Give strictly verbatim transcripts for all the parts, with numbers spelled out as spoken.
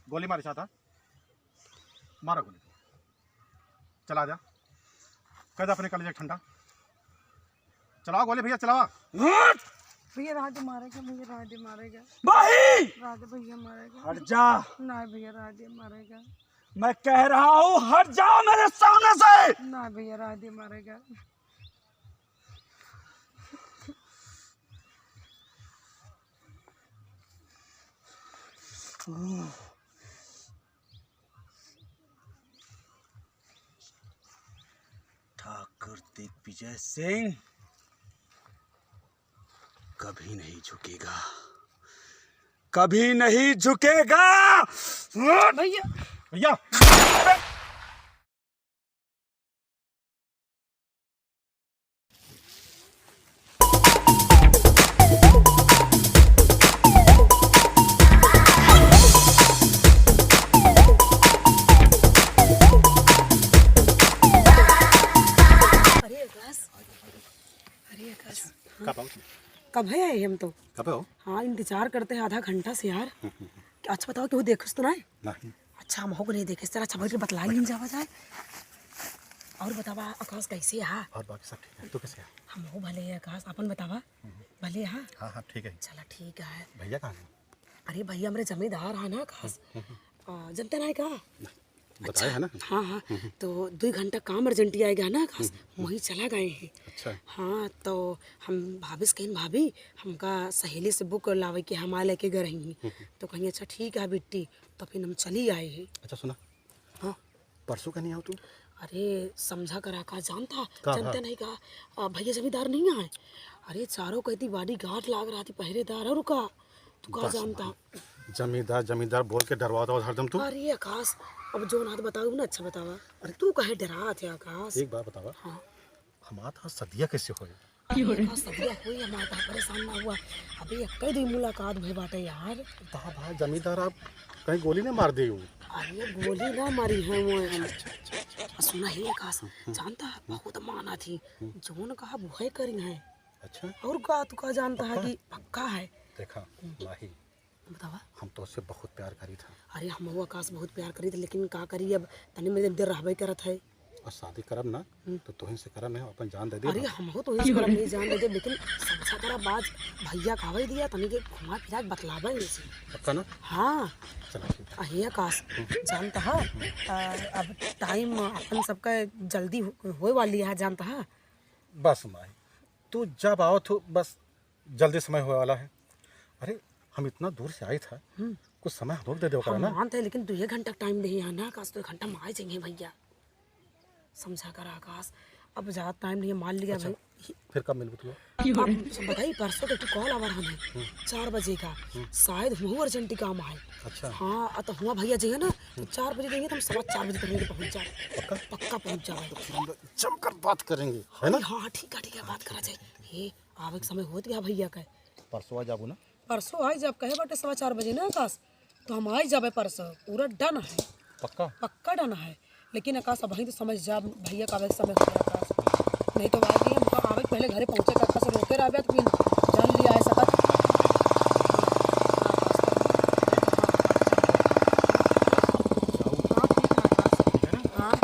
गोली मारे चाहता, मारा गोली। चला जा, कर दे अपने कलेजे ठंडा। चलावा गोली भैया, चलावा। भैया, राधे मारेगा, भैया, राधे मारेगा। भाई! राधे भैया मारेगा। हट जा। ना भैया, राधे मारेगा। मैं कह रहा हूँ, हट जाओ मेरे सामने से। ना भैया, राधे मारेगा। ठाकुर दिग्विजय सिंह कभी नहीं झुकेगा, कभी नहीं झुकेगा। भैया। भैया। अरे आकाश, अरे आकाश, हाँ। कब आओ तुम? कब है आए हम तो? कब आओ? हाँ, इंतजार करते हैं आधा घंटा से यार। हम्म, हम्म, हम्म। अच्छा बताओ, केहू देखस तो ना है? नहीं। अच्छा, हमहू को नहीं देखे, चला, अच्छा, बैठ के बतला लीन जावा जाए। और बतावा आकाश, कैसे हा? और बाकी सब ठीक है, तू कैसे है? हमहू भले है आकाश, अपन बतावा। हम्म। भले हा? हाँ, हाँ, ठीक है। चला, ठीक है। भैया कहाँ हैं? अरे भैया, हमरे जमींदार हा ना आकाश। हम्म, हम्म, हम्म। आ, जनते ना है का? नहीं, बताए अच्छा, है ना? हाँ, हाँ। हम्म, हम्म। तो दुइ घंटा काम अर्जेंटी आएगा ना आकाश, हम्म, हम्म। वहीं चला गए हैं। अच्छा। हाँ, तो हम भाभी से कहेन, भाभी, हमका सहेली से बुक लावे के हमार लेके गए रही। हम्म, हम्म। तो कहीं, अच्छा ठीक है बिट्टी, तो फिर हम चली आए हैं। अच्छा सुना। हाँ। परसों का नहीं आओ तू? अरे समझा करा का जानता, का, जानते हाँ। नहीं का, आ, भैया जमींदार नहीं आए। अरे चारों कहती बॉडीगार्ड लाग रहा थी, पहरेदार और का, तू का बस जानता। जमींदार, जमींदार बोल के डरवाता हो हरदम तू। अरे आकाश, अब जो ना बताऊ ना, अच्छा बतावा। अरे तू कहे डरात है आकाश? एक बात बतावा। हाँ। हमार तो सदिया कैसे होए? अरे का सदिया होई, हमार तो परेशान ना हुआ। अबे एक्के दिन मुलाकात भई बाटे यार। बा, बा, जमींदार आप कहीं गोली ना मार दे हो? अरे गोली ना मारी है वो हम। आ, सुना ही आकाश, जानता है, बहुत माना थी। हम्म। जोन कहा वह करी है। अच्छा। और का तू का जानता है पक्का? कि पक्का है। देखा, हम्म। माही, बतावा। हम तोसे बहुत प्यार करी था। अरे हमहू आकाश बहुत प्यार करी था, लेकिन का करी अब, तनी में देर रहबे करत है। और शादी करब ना, हम्म। तो तोहिन से करब, मैं अपन जान दे दे। अरे हमहू तोहिन से करब, नहीं जान दे दे, लेकिन समझा करा बात, भैया कहवे दिया, तनी के घुमा फिरा के बतलाबे इनसे। पक्का ना? हाँ। चला ठीक है। अरे आकाश, हम्म। जानता है, हम्म। आ, अब टाइम अपन सबका जल्दी हो-, होए वाली है, जानता है। बस माई, तू जब आओ तो बस जल्दी समय होए वाला है। अरे, हम इतना दूर से आए था, हम्म। कुछ समय हमको दे दो करा ना। मानते हैं, लेकिन दुए घंटा टाइम नहीं है ना आकाश, दुए घंटा में आ जाएंगे भैया। समझा कर आकाश, अब ज्यादा टाइम नहीं है, मान लिया अच्छा, भाई। फिर कब मिलबू तू? आप बताइए, परसों के कॉल आवा रहा है, हम्म। चार बजे का, हम्म। शायद हुआ अर्जेंट काम आए। अच्छा। हाँ, तो हुआ भैया जी है ना, तो हम्म। चार बजे देंगे तो हम सवा चार बजे तक पहुँच जाए। पक्का? पक्का पहुँच जाए। तो फिर हम लोग जमकर बात करेंगे, है ना? हाँ, हाँ, ठीक है, ठीक है, बात करा जाए। ये आवे के समय होत गया भैया का। परसों आ जाबू ना? परसों आई जाब, कहे बाटे सवा चार बजे ना आकाश, तो हम आई जाबे परसों, पूरा डन है। पक्का? पक्का डन है, लेकिन आकाश अबहीं तो समझ जा, भैया का आवे के समय हो गया आकाश, नहीं तो भाई हम तो आवे के पहले घरे पहुँचे का आकाश, रोके रहबे तो फिर जान लिया है सकत। हाँ, ठीक है आकाश। हाँ।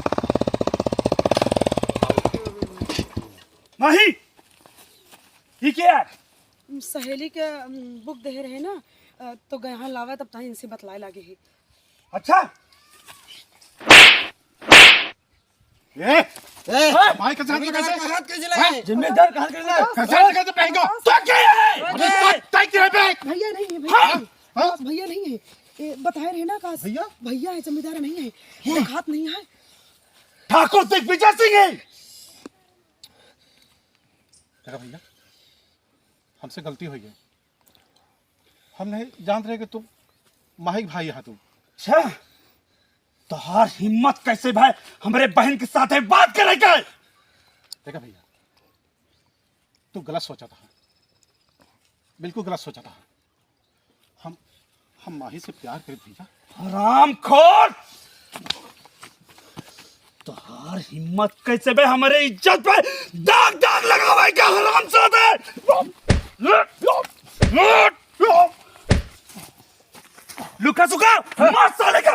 नहीं, ये क्या है? सहेली के, अम, बुक दे रहे ना, अ, तो गए हाँ लावे, तब ताई इनसे बतलाए लागे ही। अच्छा? ए, ए, ए, भाई का साथ जमींदार कैसे? का हाथ कैसे लगा? हैं? जमींदार का हाथ कैसे लगा? कैसे लगा तो पहन को? तो क्या है? अरे, तय क्या है बे? भैया नहीं है, भैया हाँ? नहीं। हाँ? भैया नहीं है। ए, बताए रहे ना आकाश। भैया? भैया है, जमींदार नहीं है। हम्म। एक हाथ नहीं है। ठाकुर दिग्विजय सिंह है। देखा भैया, हमसे गलती हुई है। हम नहीं जानत रहे कि तू माही के भाई हा तू। अच्छा, तोहार हिम्मत कैसे भाई हमरे बहन के साथे बात करे के? देखा भैया, तू गलत सोचा था, बिल्कुल गलत सोचा था। हम, हम माही से प्यार करी भैया। हरामखोर! तोहार हिम्मत कैसे बे हमरे इज्जत पे दाग दाग लगावे का हरामजादे? लुका सुका, मार साले का।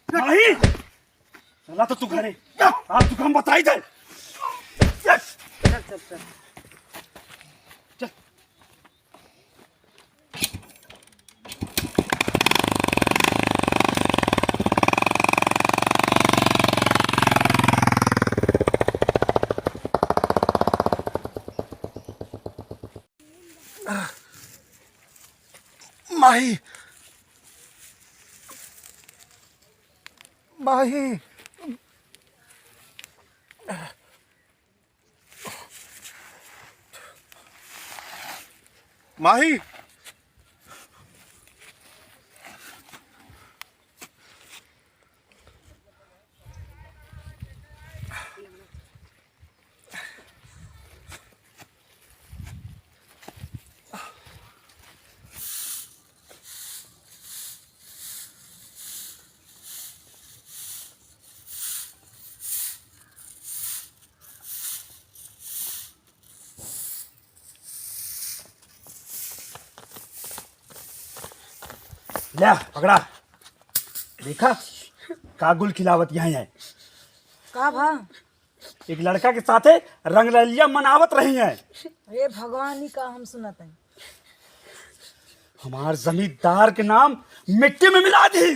नहीं, चला तो तू घरे, आज तू काम बताई दे। चल, चल, चल। माही, माही। माही। ले, पकड़ा। देखा, का गुल खिलावत यहाँ है। का भा? एक लड़का के साथे रंगरलिया मनावत रही हैं। हे भगवान, ई का हम सुनत हैं? हमार जमींदार के नाम मिट्टी में मिला दी।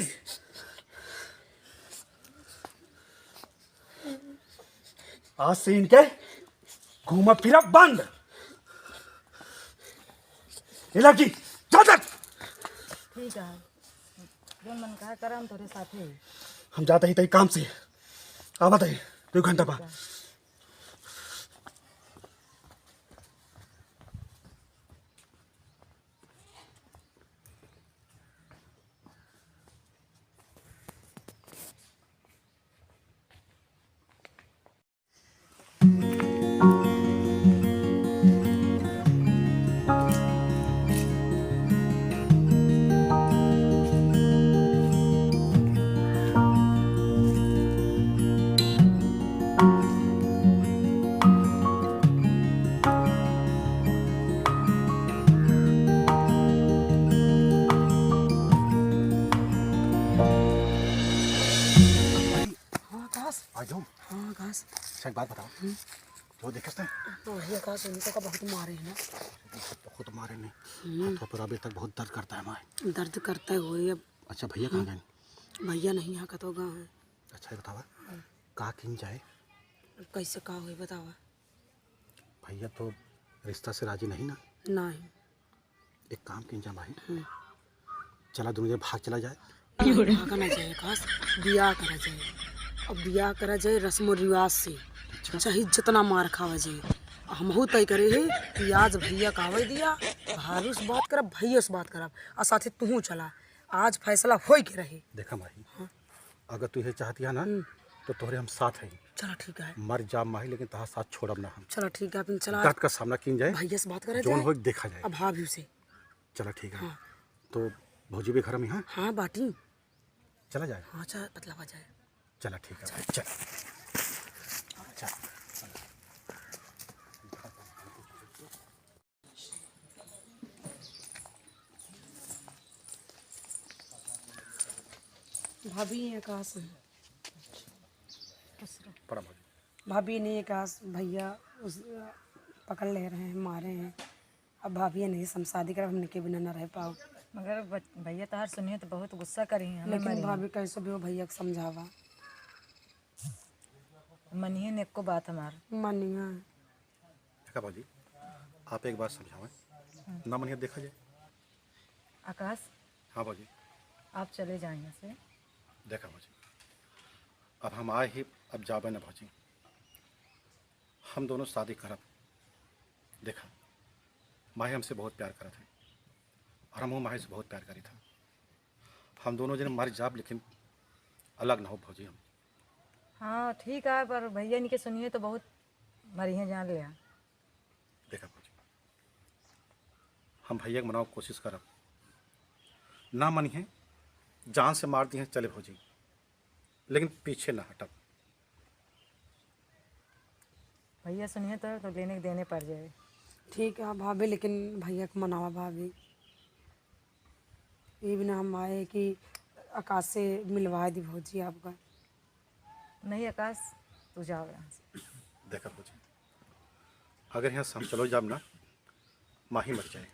आज से इनके घूमा फिरा बंद। ये लड़की, जा तक। ठीक है, जो मन कहा करा, हम तोरे साथे ही। हम जाते ही तई काम से आवत है, दो घंटा बाद। हाँ, आकाश। आ जाओ। हाँ, आकाश। अच्छा, एक बात बताओ। हम्म। तो देखस ना? तो वही आकाश, उनको का बहुत मारे हैं ना। बहुत मारे नहीं। हम्म। हाथों पर अभी तक बहुत दर्द करता है हमारे। दर्द करता है वही अब। अच्छा, भैया कहाँ गए? भैया नहीं यहाँ, कतो गए हैं। अच्छा, ये बतावा, हम्म। का किन जाए? कैसे का होई बतावा? भैया तो रिश्ता से राजी नहीं ना? नहीं। एक काम किन जा भाई, हम्म। चला दोनों जने भाग चला जाए। भागा ना जाए आकाश, बियाह करा जाए। अब बियाह करा जाए रस्मो रिवाज से, अच्छा। चाहे जितना मार खावा जाए। हमहू तय करे है कि आज भैया का आवे दिया, भाभी से बात करब, भैया से बात करब, और साथे तुहू चला। आज फैसला होई के रहे। देखा माही, हाँ। अगर तू ये चाहती है ना, हम्म। तो तोहरे हम साथ हैं। चला ठीक है। मर जा माही, लेकिन तोहार साथ छोड़ब ना हम। चला ठीक है, अपन चला। दर्द का सामना किन जाए। भैया से बात करा जौन जाए। होई देखा जाए। अब भाभी से। चला ठीक है। हाँ। तो भौजी भी घर में, हाँ? हाँ, बाटी। चला जाए। हाँ, चला, बतलावा जाए। चला ठीक है, चल। चल। भाभी, ये कहाँ से है? प्रणाम भाभी। भाभी, नहीं, ये कहाँ से? भैया उस पकड़ ले रहे हैं, मारे हैं। अब भाभी, ये नहीं, हम शादी करब, हमने के बिना ना रह पाओ। मगर ब-, भैया तोहार सुनिए तो बहुत गुस्सा करी हैं, हमें लेकिन मारी हैं। भाभी, कैसे भी हो, भैया को समझावा। मनिए ने एको बात हमार। मनिया। देखा भौजी, आप एक बात समझावें, हम्म। ना मनिया देखा जाए। आकाश। हाँ भौजी। आप चले जाएं यहाँ से। देखा भौजी, अब हम आए ही, अब जाबे ना भौजी, हम दोनों शादी करब। देखा, माही हमसे बहुत प्यार करत है और हमहू माही से बहुत प्यार करी था। हम दोनों जने मर जाब, लेकिन अलग ना हो भौजी हम। हाँ, ठीक है, पर भैया इनके सुनिए तो बहुत मरी हैं, जान लिया। देखा भौजी, हम भैया के मनावे के कोशिश करब, ना मनी है, जान से मार दी है, चले भौजी, लेकिन पीछे ना हटब। भैया सुनिए तो, तो लेने के देने पड़ जाए। ठीक है भाभी, लेकिन भैया के मनावा भाभी। ये बिना हम आए कि आकाश से मिलवा दी भौजी आपका। नहीं आकाश, तू जाओ यहाँ से। देखा भौजी, अगर यहाँ से हम चलो जाब ना, माही मर जाए,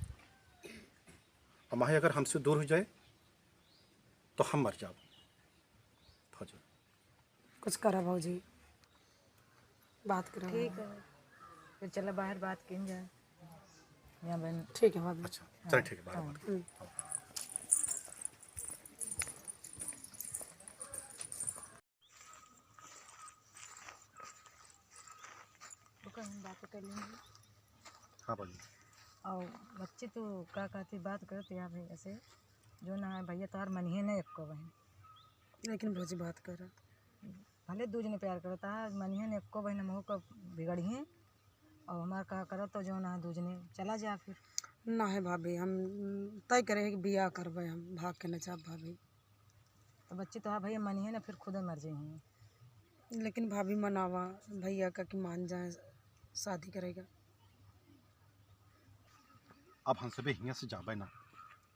और माही अगर हमसे दूर हो जाए तो हम मर जाब भौजी। कुछ करा भौजी, बात करा। ठीक है, फिर चला बाहर बात कीन जाए। यहाँ बहन। ठीक है भाभी। अच्छा, चल ठीक है, बाहर हाँ। बात करें। हम्म। तो कहीं बात कर लेंगे। हाँ भौजी। और बच्ची तो का कहती बात करत या भैया से, जो ना है भैया तोहार मनिहे नहीं एक्को बहन। लेकिन भौजी बात करा। भले दू जने प्यार करता है, मनिहे नहीं एक्को बहन हमहू का बिगड़ी है। और हमार का करत तो जो ना है दू जने चला जा फिर। ना है भाभी, हम तय करे हैं कि बियाह करबे हम, भाग के न जाब भाभी। तो बच्ची तो हाँ भैया मनिहे ना, फिर खुदे मर जाइए। लेकिन भाभी मनावा भैया का कि मान जाए, शादी करेगा। अब हम सभी हियाँ से जाबे ना,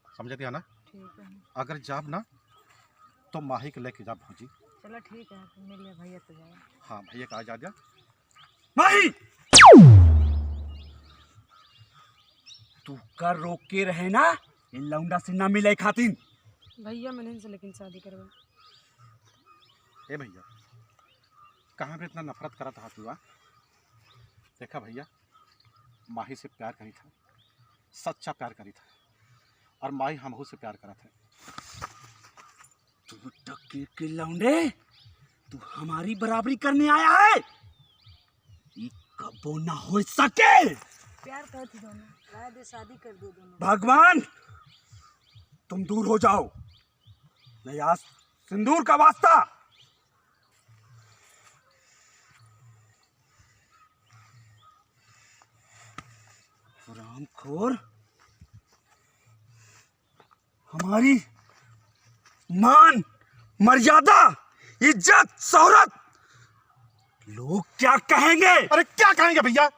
समझत है ना? ठीक है। अगर जाब ना तो माही के लेके जाब भौजी। चलो ठीक है, फिर मिल ले भैया तो जाए। हाँ भैया का आ जा दिया। माही! तू कर रोक के रहे ना, इन लौंडा से ना मिले खातिन। भैया, मैंने इनसे लेकिन शादी करवा। ए भैया, कहाँ पे इतना नफरत करत हा तू, आ? देखा भैया, माही से प्यार करी था, सच्चा प्यार करी था, और माही हमहू से प्यार करत है। तू टके के लौंडे, तू हमारी बराबरी करने आया है? ई कबो ना हो सके। प्यार करत ही दोनों, राय दे शादी कर दे दोनों। भगवान, तुम दूर हो जाओ, नहीं आज सिंदूर का वास्ता। हरामखोर, हमारी मान, मर्यादा, इज्जत, शोहरत, लोग क्या कहेंगे? अरे क्या कहेंगे भैया,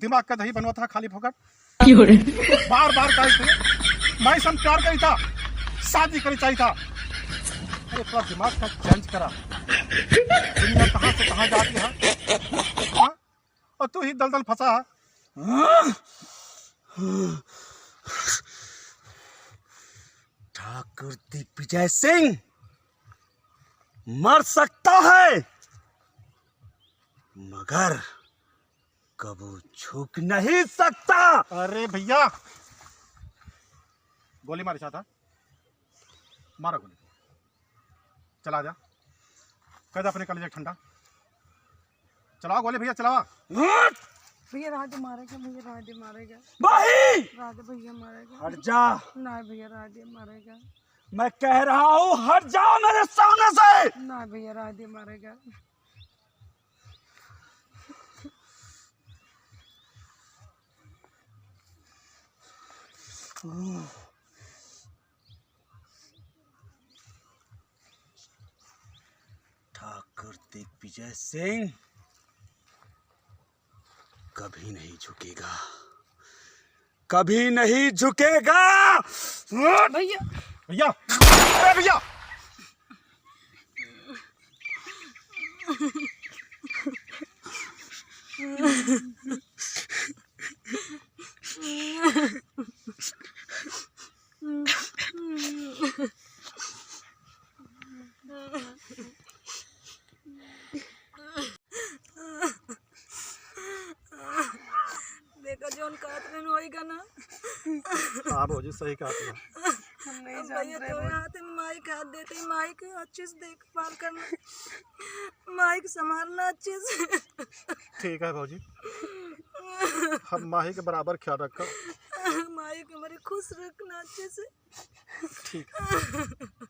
दिमाग का दही बनवा था खाली फोकट। बार बार का इतने मैं सम प्यार करी था, शादी करी चाहिए था। अरे थोड़ा दिमाग का चेंज करा, दुनिया कहाँ से कहाँ जाती है, हाँ? और तू ही दलदल फंसा है। ठाकुर दिग्विजय सिंह मर सकता है, मगर कबो झुक नहीं सकता। अरे भैया, गोली मारे चाहता, मारा गोली। चला जा, कर दे अपने कलेजे ठंडा। चलावा गोली भैया, चलावा। हट! भैया, राधे मारेगा, भैया, राधे मारेगा। भाई! राधे भैया मारेगा। हट जा। ना भैया, राधे मारेगा। मैं कह रहा हूँ, हट जाओ मेरे सामने से। ना भैया, राधे मारेगा। ठाकुर दिग्विजय सिंह कभी नहीं झुकेगा, कभी नहीं झुकेगा। भैया। भैया, अरे भैया। देखा, जौन कहत रहन होइगा ना। हाँ भौजी, सही कहत है। हम नहीं अब भैया, जानत रहे तोरे भौजी। हाथ में माई के हाथ देते, माई के अच्छे से देखभाल करना, माई के संभालना अच्छे से। ठीक है भौजी, हम माही के बराबर ख्याल रखब। माई के हमारे खुश रखना अच्छे से। ठीक है।